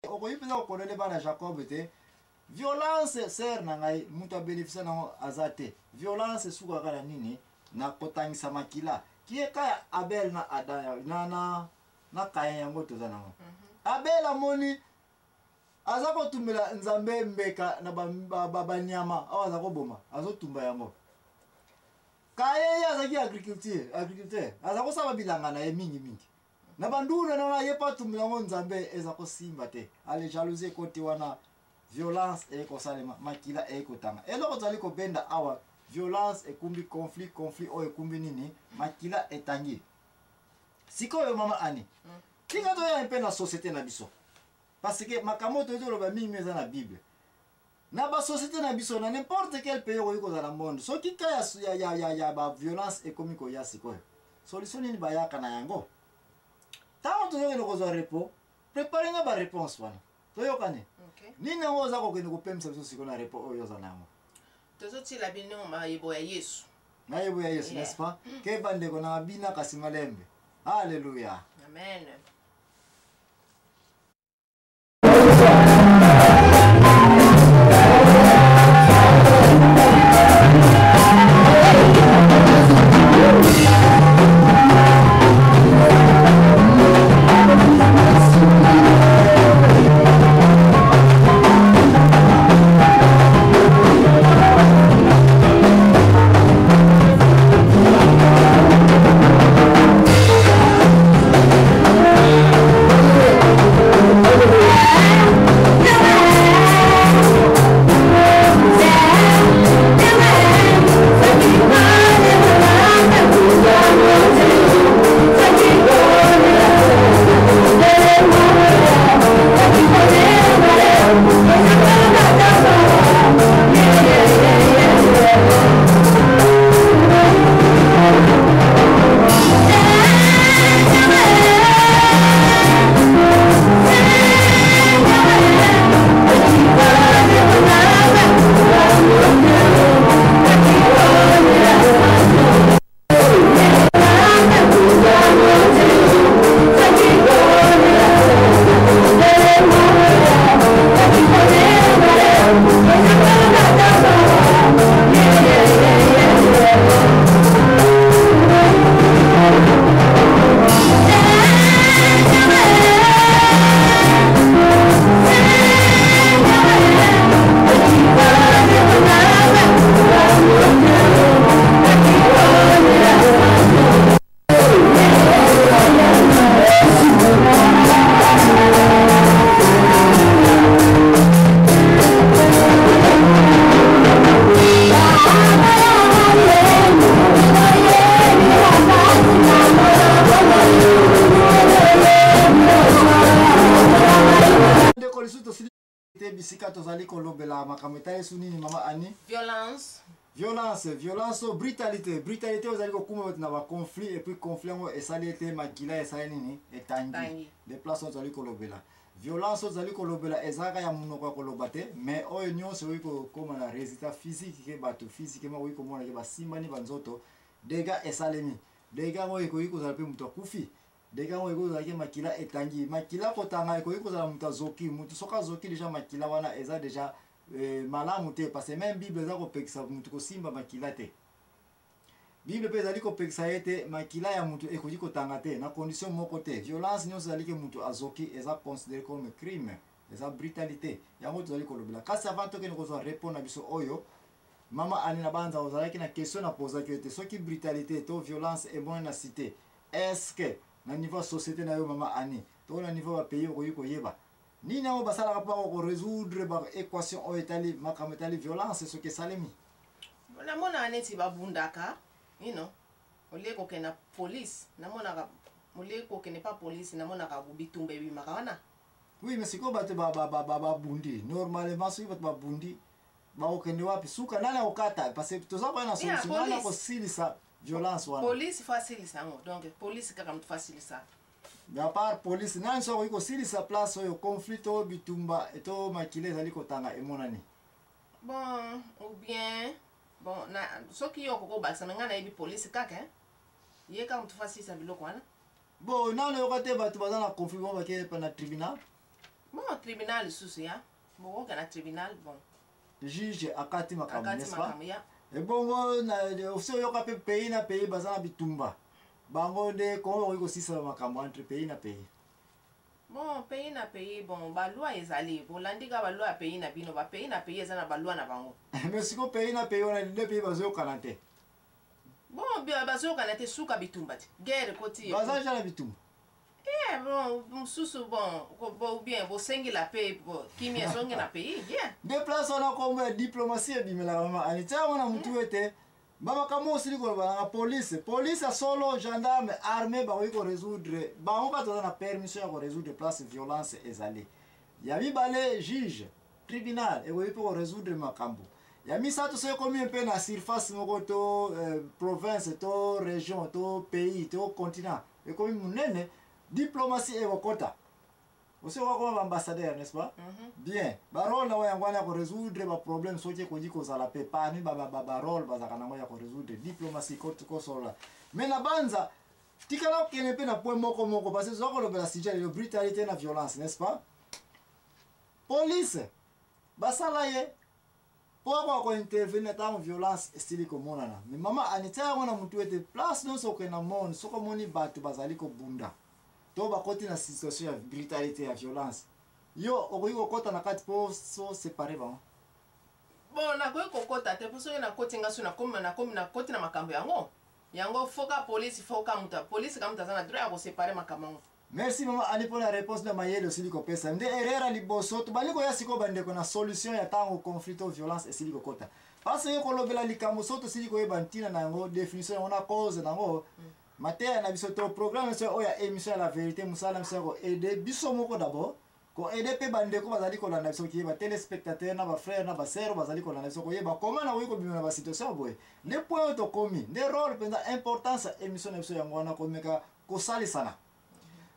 Okoki mpenza kokondane bana Jacob te. Violence sœur na ngai, moto abeneficia nango aza te. Violence esukaka na nini? Na kotangisa makila. Kieka ya Abel na Adam na na na Caïn yango toza nango. Abel amoni aza kotumbela Nzambe mbeka na banyama ba, ba, ba awa aza koboma, azotumba yango. Caïn ye azalaki agriculture, agriculteur, aza kosala bilanga na ye mingi mingi. Na banduna na ye mpo atumbela yango Nzambe eza kosimba te. Ale jalousie ekoti wana, violence ekosalema, makila ekotanga. Eloko tozali kobenda awa, violence ekumbi conflit, conflit oyo ekumbi nini? Makila etangi. Sikoyo mama Annie, tika toya mpe na société na biso. Parce que makambo oyo toyei toloba mingi eza na Bible. Na ba société na biso, na n'importe quel pays okoki kozala na monde, soki ka ya ba violence ekomi koya sikoyo, solution nini bayaka na yango? Ntango tozokende kozwa repos, prepare nga ba réponse wana. Toyokani? Okay. Nini yango oza kokende kopemisa biso sikoyo na repos oyo oza na yango? Tozotiela bino mayebo ya Yesu. Mayebo ya Yesu, n'est-ce pas? Ke bandeko na bina kasi malembe. Alléluia. Amen. Bisika tozali kolobela makambo etali yesu nini mama Annie? Violence. Violence, violence, brutalité. Brutalité ozali kokuma bato na ba conflit et puis conflit yango esali ete makila esali nini? Etangi. De place oyo tozali kolobela. Violence oyo tozali kolobela ezalaka ya monoko ya koloba te, mais oyo nyonso okoki kokoma na résultat physique ke bato physiquement okoki komona ke basimbani banzoto, dégâts esalemi. Dégâts yango ekoki kozala mpe moto akufi. Dégâts yango ekoki kozala ke makila etangi. Makila kotanga ekoki kozala moto azoki. Moto soki azoki déjà makila wana eza déjà malamu te, parce que même Bible eza kopekisa moto kosimba makila te. Bible mpe ezali kopekisa ye te makila ya moto ekoki kotanga te na condition moko te. Violence nyonso ezali ke moto azoki eza considéré comme crime, eza brutalité. Yango tozali kolobela. Kasi avant tokende kozwa repos na biso oyo, mama Annie na banza ozalaki na question na posaki yo te soki brutalité to violence ebongi na cité, est-ce que na niveau ya société na yo mama Annie to na niveau ya pays okoki koyeba nini yango basalaka mpo ko résoudre ba équation oyo etali makambo etali violence soki esalemi? Namonaka neti babundaka, you know, olie kokende na police, namonaka olie kokende pa police, namonaka bitumba ebimaka wana. Oui, mais sikoyo bato babundi normalement, soki bato babundi bakokende wapi? Suka nani akokata? Parce que toza koya na solution, nani akosilisa violence wana? Police faut asilisa yango, donc police kaka moto faut asilisa. À part police, nani soki akoki kosilisa place oyo conflit to bitumba to makila ezali kotanga emonani? Bon, ou bien bon, na soki yo okoki kobakisa, me ngai nayebi police kaka, hein? Ye kaka moto faut asilisa biloko wana. Bon, nani oyoka te bato baza na conflit bango bakei na tribunal? Bon, tribunal lisusu ya bokoka na tribunal, bon. Juge akati makambo. Akati n'est-ce pas? Makambo ya. Ebongo osi oyoka mpe pays na pays baza na bitumba, bango nde kongo okoki kosisa makambo entre pays na pays? Bon, pays na pays, bon, baloi ezali, bolandi kaka baloi ya pays na bino. Bapays na pays eza na baloi na bango. Mais siko pays na pays wana, nde pays bazoyokana te. Bon, bazoyokana te, suka bitumba te, guerre ekoti. Baza ja na bitumba. Eh, bon, mosusu, bon, ou bien bosengela mpe bo, kimia ezongi na pays, bien. Nde place wana kombo ya diplomatie ebimelaka. Mama Ani, tia yango na mutu ete bamakambo osili koloba nanga, police ya solo, gendarme, armée bakoki korésoudre bango kaka, toza na permission ya korésoudre place violence ezali. Ya mibale, juge, tribunal ekoki mpe korésoudre makambo. Ya misato, so ekomi mpe na surface moko to province to région to pays to continent, ekomi monene, diplomatie ekokota. Osi okakoma baambassadeur, n'est-ce pas? Bien, barole nango yango wana ya korésoudre baproblème soki ekoki kozala mpe parmi barole bazalaka nango ya korésoudre, diplomatie kosolola. Mais na banza tikala kokende mpe na point moko moko, parce que toza kolobela sujet lelo, brutalité na violence, n'est-ce pas? Police basala ye mpo akoka kointervenir na ntango violence esili komonana. Mais mama Ani, tia yango na motu ete place nyonso okende na monde, soki omoni bato bazali kobunda to bakoti na situation ya brutalité, ya violence, yo okoki kokɔta na kati mpo so séparer bango? Bon, nakoki kokɔta te, mpo soki nakoti nga so nakomi nakoti na makambo yango. Yango foka polisi, foka moto polisi ka moto aza na droit ya koséparer makambo yango. Merci, mama Ani, mpona réponse na mayele osili kopesa. Nde erreur ya liboso tobali koya sikoyo, bandeko, na solution ya ntango conflit to violence esili kokota, parce que kolobela likambo so tosili koyeba ntina na yango, définition yango na cause na yango. Mateya na biso to programme biso oyo ya émission ya la vérité, mosala na biso ya koaider biso moko d'abord, koaider mpe bandeko bazali kolanda biso, koyeba, téléspectateur na bafrère na basœur bazali kolanda biso, koyeba koma nakoki kobima na basituation ya boye. Nde point oyo tokomi, nde rôle mpenza, importance ya émission na biso yango wana, komeka kosalisana.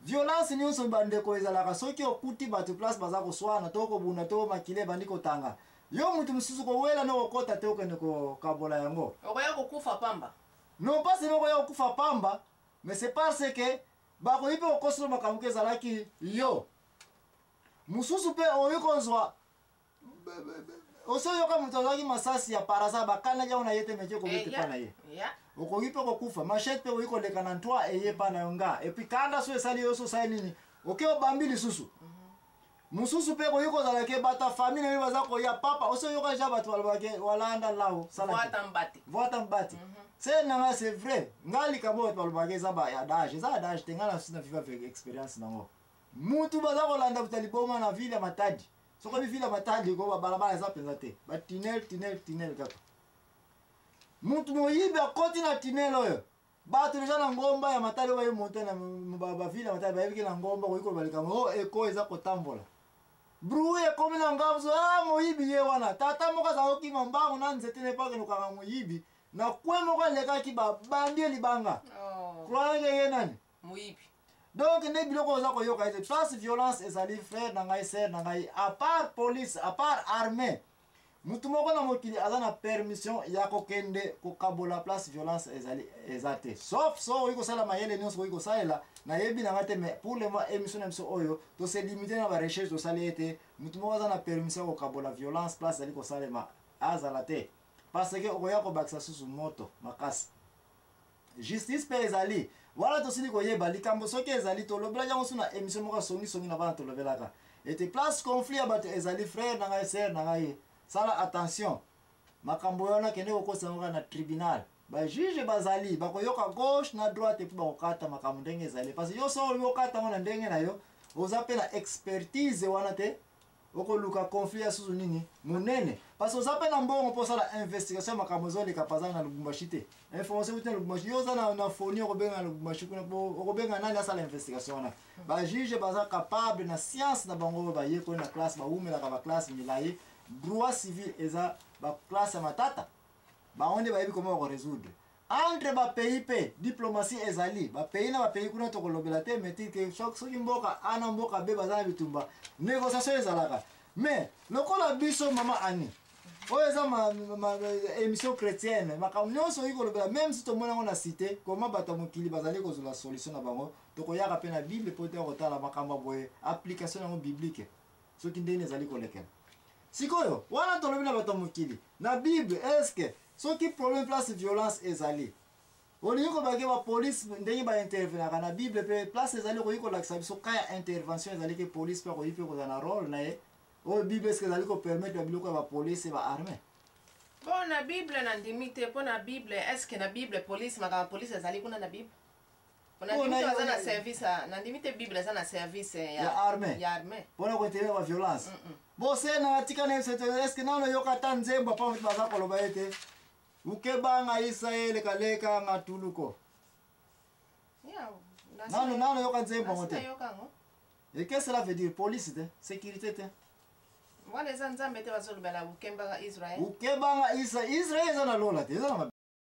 Violence nyonso, bandeko, ezalaka soki okuti bato place baza koswana to kobunda to makili ebandi kotanga, yo mutu mosusu kowela no kokɔta te, okende kokabola yango. Okoya kokufa pamba. Non pas seulement koya kokufa pamba, mais c'est parce que bakoki mpe kokosola makambo ke ezalaki yo mosusu mpe okoki kozwa. Osi oyoka moto azwaki masasi ya par hasard, bakandaki yango na ye te, meke kobeta epa na ye. Okoki mpe kokufa. Machette mpe okoki koleka na ntwa eye epa na yo nga, et puis kanda so esali yo, so osali nini, oke obambi lisusu mosusu. Mpe koki kozala ke bato ya famille na yo baza koya papa. Osi oyoka ja bato balobake walanda lao sala te. Vwata mbate. Vwata mbati se nanga, c'est vrai. Nga likambo bato balobaka eza ba adage, eza adage te. Nga na na vivre avec expérience nango. Mutu baza kolanda buta liboma na ville ya Matadi. Soki obi ville ya Matadi ko babalabala eza mpenza te, batunnel, tunnel, tunnel kaka. Mutu moyibi akoti na tunnel oyo, bato deja na ngomba ya Matadi oyo bayemonte na baville ya Matadi bayebiki na ngomba, koki koloba likambo oyo eko eza kotambola, bruit ekomi na ngambo so, ah, moyibi ye wana. Tata moko aza kokima mbango na nzete na epakende kokanga moyibi na kwe moko, alekaki, babandi ye libanga. Oh. Croyant ye nani? Moyibi. Donc nde biloko oza koyoka ete place violence ezali, frère na ngai, sœur na ngai, à part police, à part armée, mutu moko na mokili aza na permission ya kokende kokabola place violence ezali eza te, sauf so okoki kosala mayele nyonso okoki kosalela, nayebi na ngai te. Mais pour le moment, émission na biso oyo, tose limiter na barecherche tosali ete mutu moko aza na permission ya kokabola violence place ezali kosalema azala te, parce que okoya kobakisa susu moto makasi. Justice mpe ezali wana. Tosili koyeba likambo soki ezali, tolobelaki yango so na émission moko ya songisongi na bana. Tolobelaka ete place conflit ya bato ezali, frère na ngai, sœur na ngai, sala attention. Makambo wana, kende kokosa yango kaka na tribunal. Bajuge bazali, bakoyoka gauche na droite, et puis bakokata makambo ndenge ezali, parce que yo so olobi okata yango na ndenge na yo, oza mpe na expertise wana te, okoluka conflit ya susu nini monene, parce que oza mpe na mbongo mpo osala investigation ya makambo ezoleka paza na Lubumbashi te. Information euti na Lubumbashi, yo oza na foni, okobenga na Lubumbashi kuna po okobenga nani asala investigation wana? Bajuge baza capable na science na bango oyo bayekoli na classe, bawumelaka baclasse milai. Droit civil eza baclasse ya matata. Bango nde bayebi koma bakorésoudre. Entre bapays mpe diplomatie ezali, bapays na bapays kuna tokolobela te, mais tike soki mboka A na mboka B baza na bitumba, négociation ezalaka. Mais lokola biso, mama Ani, oyo eza émission chrétienne, makambo nyonso oyi kolobela, même si tomoni yango na cité koma bato ya mokili bazali kozwela solution na bango, tokoyaka mpe na Bible mpo te kotala makambo ya boye, application yango biblique. Soki ndenge ezali kolekela sikoyo wana, tolobi na bato ya mokili na Bible, est-ce soki problème, place violence ezali, olingi kobake bapolice ndenge baintervenaka na Bible, mpe place ezali okoki kolakisa biso ka ya intervention ezali ke police mpe akoki mpe kozala na rôle na ye oyo Bible est-ce ezali kopermettre babiloko ya bapolice, baarmée? Mpo na Bible, nandimi te. Mpo na Bible, est-ce na Bible police, makambo police ezali kuna na Bible? Po nandimi te baza na service nandimi te Bible eza na service ya armée. Ya armée. Mpona kointervenir baviolence. Bose na tika na biso te. Est-ce nano yoka ata nzembo apa baza koloba ete ukebanga Israele kaleka nga tuluko? Nano yoka nzembo yango te? Yoka yango. Et qu'est-ce que cela veut dire? Police te, sécurité te. Wana eza Nzambe te bazolobela ukembaka Israel. Ukebanga Israel, Israel eza na lola te, eza na